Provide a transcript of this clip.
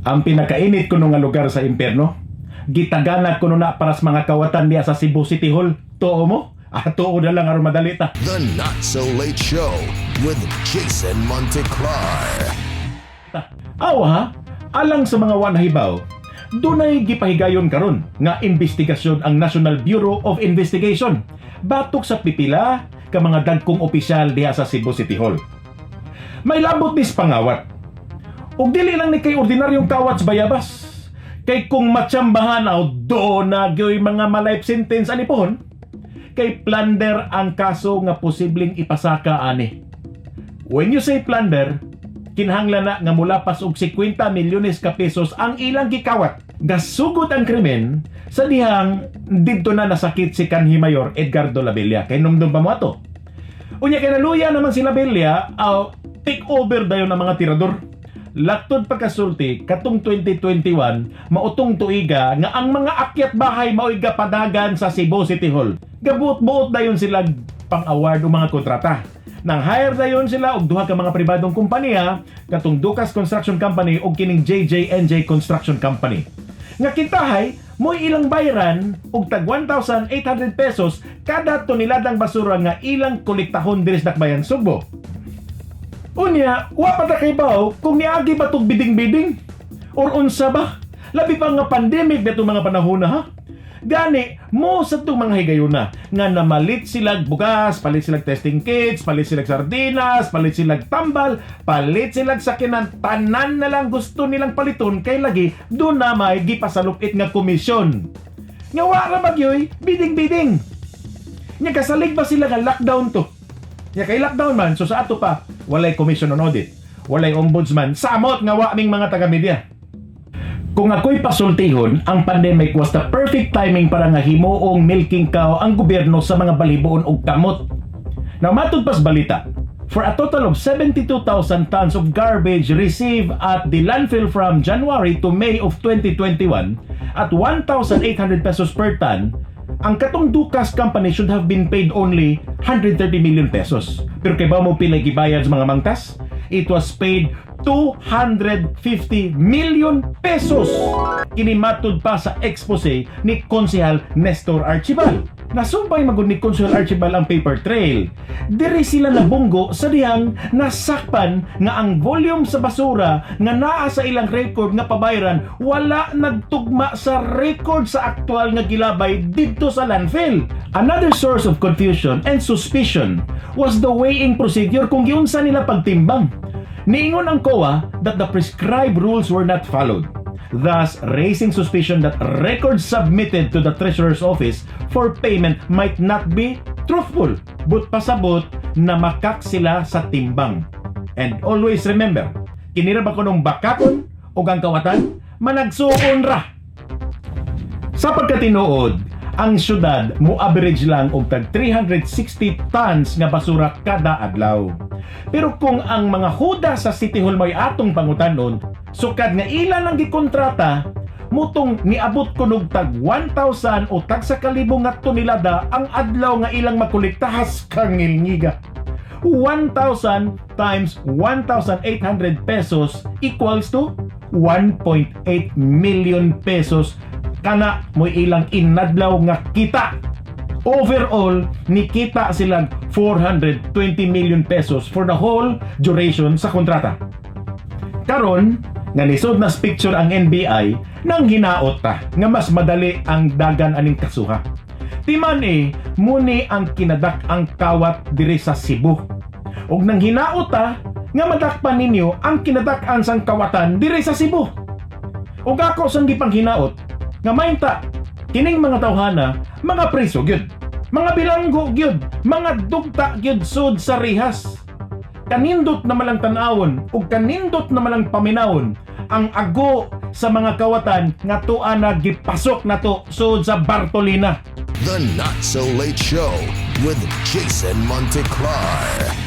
Ang pinakainit kuno nga lugar sa impyerno, gitagana kuno na para sa mga kawatan diya sa Cebu City Hall. Tuo mo? Ah, tuo na lang aron madali ta. The Not So Late Show with Jason Monteclar. Aw ha, alang sa mga wanahibaw, dunay gipahigayon karon nga investigasyon ang National Bureau of Investigation batok sa pipila ka mga dagkong opisyal diha sa Cebu City Hall. May labot nis pangawat. Ug dili lang ni kay ordinaryong kawat sa bayabas. Kay kung matsambahan aw do na gyoy mga ma-life sentence ani pohon, kay plunder ang kaso nga posibleng ipasaka ani. When you say plunder, kinahanglan na nga mulapas og 50 milyones ka pesos ang ilang gikawat. Gasugod ang krimen sa dihang didto na nasakit si kanhi Mayor Edgardo Labella. Kay numdum pa mo ato. Unya kay naluya naman si Labella, aw take over dayon ang mga tirador. Laktod pagkasulti, katong 2021, mautong tuiga nga ang mga akyat bahay mao'y gapadagan sa Cebu City Hall. Gabuot-buot dayon sila pang-award og mga kontrata. Nang hire dayon sila og duha ka mga pribadong kompanya, katong Ducas Construction Company ug kining JJNJ Construction Company. Nga kintahay, mo'y ilang bayran og tag 1,800 pesos kada toneladang basura nga ilang kolektahon diri sa Dakbayan Sugbo. Unya, wa pa ta kaybaw kung niagi ba tog bidding-bidding or unsa ba? Labi pa nga pandemic natong mga panahon na ha. Gani, mo sa itong mga higayuna nga namalit silag bugas, palit silag testing kits, palit silag sardinas, palit silag tambal, palit silag sakinan, tanan na lang gusto nilang paliton kay lagi doon na may gipasalupit nga komisyon. Nga wa ra bagyoy, bidding-bidding. Nya kasalig ba sila nga lockdown to? Nya kay lockdown man, so sa ato pa, walay commission on audit, walay ombudsman, samot nga wa ming mga taga-media. Kung ako'y pasultihon, ang pandemic was the perfect timing para nga himuong milking cow ang gobyerno sa mga balhiboon og kamot. Now, matud pas balita, for a total of 72,000 tons of garbage received at the landfill from January to May of 2021 at 1,800 pesos per ton, ang katong Ducas company should have been paid only 130 million pesos. Pero kay ba mo pilay gibayad sa mga mangtas? It was paid 250 million pesos. Kini matud pa sa expose ni Konsehal Nestor Archival. Nasumpay magud ni Konsehal Archival ang paper trail. Diri sila nabunggo sa dihang nasakpan nga ang volume sa basura nga naa sa ilang record nga pabayran wala nagtugma sa record sa aktual nga gilabay didto sa landfill. Another source of confusion and suspicion was the weighing procedure kung giunsa nila pagtimbang. Niingon ang COA that the prescribed rules were not followed, thus raising suspicion that records submitted to the Treasurer's Office for payment might not be truthful. But pasabot na makak sila sa timbang. And always remember, kinira ba kunong bakakon o ang kawatan, managsuon ra. Sa pagkatinuod, ang syudad mo average lang og tag 360 tons nga basura kada adlaw. Pero kung ang mga huda sa City Hall may atong pangutanon, sukad nga ilan ang gikontrata, mutong niabot kunog tag 1,000 o tag sa kalibo nga tonelada ang adlaw nga ilang makolektahas kangilngiga. 1,000 times 1,800 pesos equals to 1.8 million pesos kana mo ilang inadlaw nga kita. Overall, nikita sila 420 million pesos for the whole duration sa kontrata. Karon, nga nisod na picture ang NBI, nang hinaot ta nga mas madali ang dagan aning kasuha. Timan eh, muni ang kinadak ang kawat diri sa Cebu. Ug nang hinaot ta nga madakpan ninyo ang kinadak-an sang kawatan diri sa Cebu. Ug ako sang gipang hinaot nga mainta kining mga tawhana mga priso gyud. Mga bilanggo gyud, mga dugta gyud sud sa rehas. Kanindot na malang tan-awon ug kanindot na malang paminawon ang ago sa mga kawatan nga tua na gipasok nato sud sa Bartolina. The Not So Late Show with Jason Monteclar.